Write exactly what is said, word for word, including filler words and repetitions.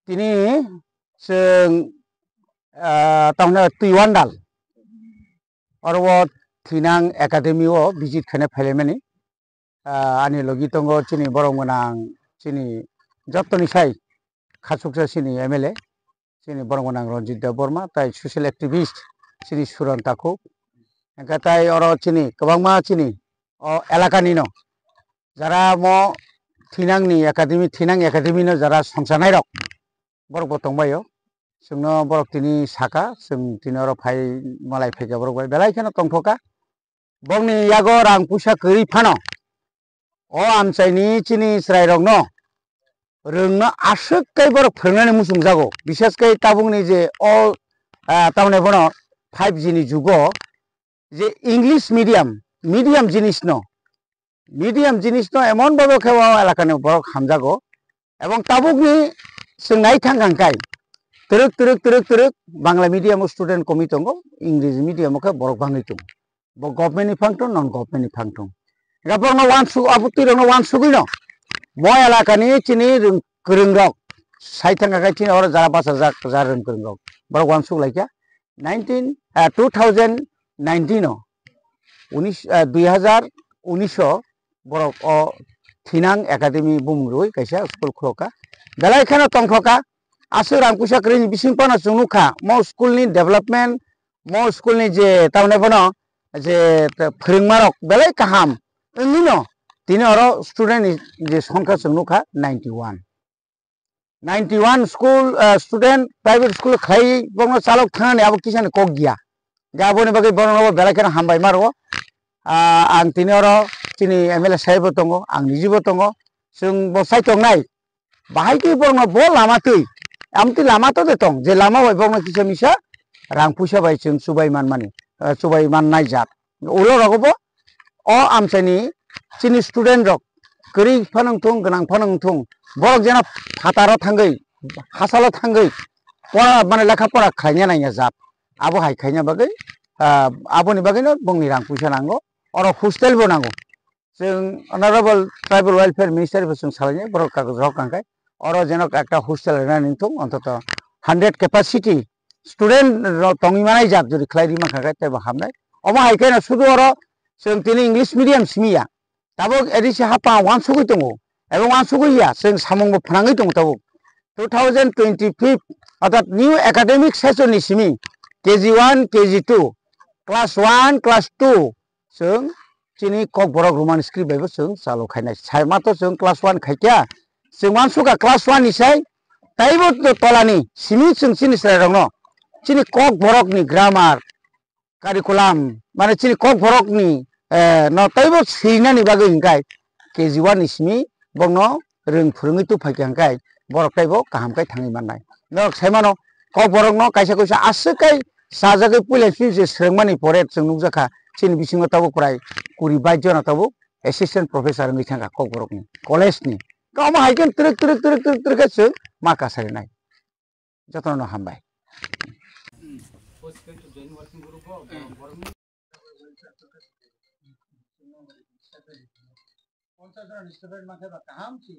Tini chwng, ah, tamni Twiwandal oro o Thinang Academy o visit khaina phaimani. Ah, ani logi tongo chini borok gwnang, chini jotoni sai khachuksa chini M L A, chini borok gwnang Ranjit Debbarma, tai social activist chini Suran Takhuk. Hingkhe tai oro chini kwbangma chini o elakani no jara mo Thinang ni Academy, Thinang Academy no jara songchanai rok borok bo tongbaio. Chwngno borok tini saka, chwng tini oro phai malai phaikha borok bai belai kheno tongthokha. Bongni yago rang puisa kwrwi phano o amchaini chini chwrairokno rwngno aswk khe borok phwrwngnani muchungjago. Bishes khe tabukni je o, ah, tamoni bono five G ni jugo je English medium, medium jinisno, medium jinisno emon bhabe khe o elakani borok hamjago. Ebong tabukni chwng nai thang kha hwnkhe twrwk, twrwk, twrwk, twrwk Bangla medium o student komwi tongo, English medium o khe borok bangwi tongo. Bo government ni phang thung, non government ni phang thung. Hingkhe borokno uansuk, abo twi rokno uansugwi no mo elakani chini rwng-, kwrwng rok sai thang kha khe chini oro jara bachajak jara rwng kwrwng rok borok uansuk lai kha. Nineteen, ah, two thousand nineteen o, unis, ah, dui hazar unis o borok o Thinang Academy bumung rwui kaisa school khulokha. Belai kheno tongthokha. Aswk rang puisa kwrwini bising phano chwng nukha mo school ni development, mo school ni je tamni bono je phwrwngmarok belai kaham wngwi no tini oro student ni je songkha chwng nukha ninety one. Ninety one school, ah, student private school khlai bokno chalok thangnani abo kisani kok giya. Ga aboni bagwi borokno bo belai kheno hambai ma rwo. Ah, ang tini oro chini M L A sahib bo tongo, ang niji bo tongo, chwng bo sai tongnai. Bahai khe borokno bo lama twi, amtwi lama to de tong, je lama bai borokno kisa misa rang puisa bai chwng chubai manmani, ah, chubai mannai jat. Ulo rogo bo o amchaini chini student rok kwrwi phano wngthung, gwnang phano wngthung, borok jeno phataro thangwi, hachalo thangwi pora, mane lekha pora khlaina naiya jat. Abo hai khaina bagwi, ah, aboni bagwino bongni rang puisa nango, oro hostel bo nango. Chwng Honorable Tribal Welfare Minister bo chwng salainai, borok kagoj rok kangkhe oro jeno ekta hostel rwna nangthung, ontoto hundred capacity student rok tongwi manai jat jodi khlai rima kha khe teibo hamnai. Omo hai kheno sudu oro chwng tini English medium simi ya. Tabuk A D C hapang uansugwi tongo, ebo uansugwi ya, chwng samungbo phnangwi tongo tabuk. Two thousand twenty-five, orthat new academic session ni simi K G one, K G two, class one, class two, chwng chini Kokborok Roman script bai bo chwng chalo khainai. Sai ma to chwng class one khaikha, chwng uansukha class one ni sai, taibo to tolani simi chwng chini chwrairokno chini Kokborok ni grammar, curriculum, mane chini Kokborok ni, eh, no taibo swinani bagwi hwnkhe K G one ni simi bokno rwng phwrwngwi tubuphaikha hwnkhe borok taibo kaham khe thangwi mannai. Norok sai mano, Kokborok no kaisa kaisa aswk khe chajagwi puila chini je swrwngmani pore chwng nukjakha, chini bisingo tabuk prai kuri bais jona tabuk assistant professor wngwi thangkha Kokborok ni college ni. Omo hai khe twrwk twrwk twrwk twrwk twrwk khe chwng ma kasarinai. Jotono no hambai. Ponchas jon student mankhe ba kaham si.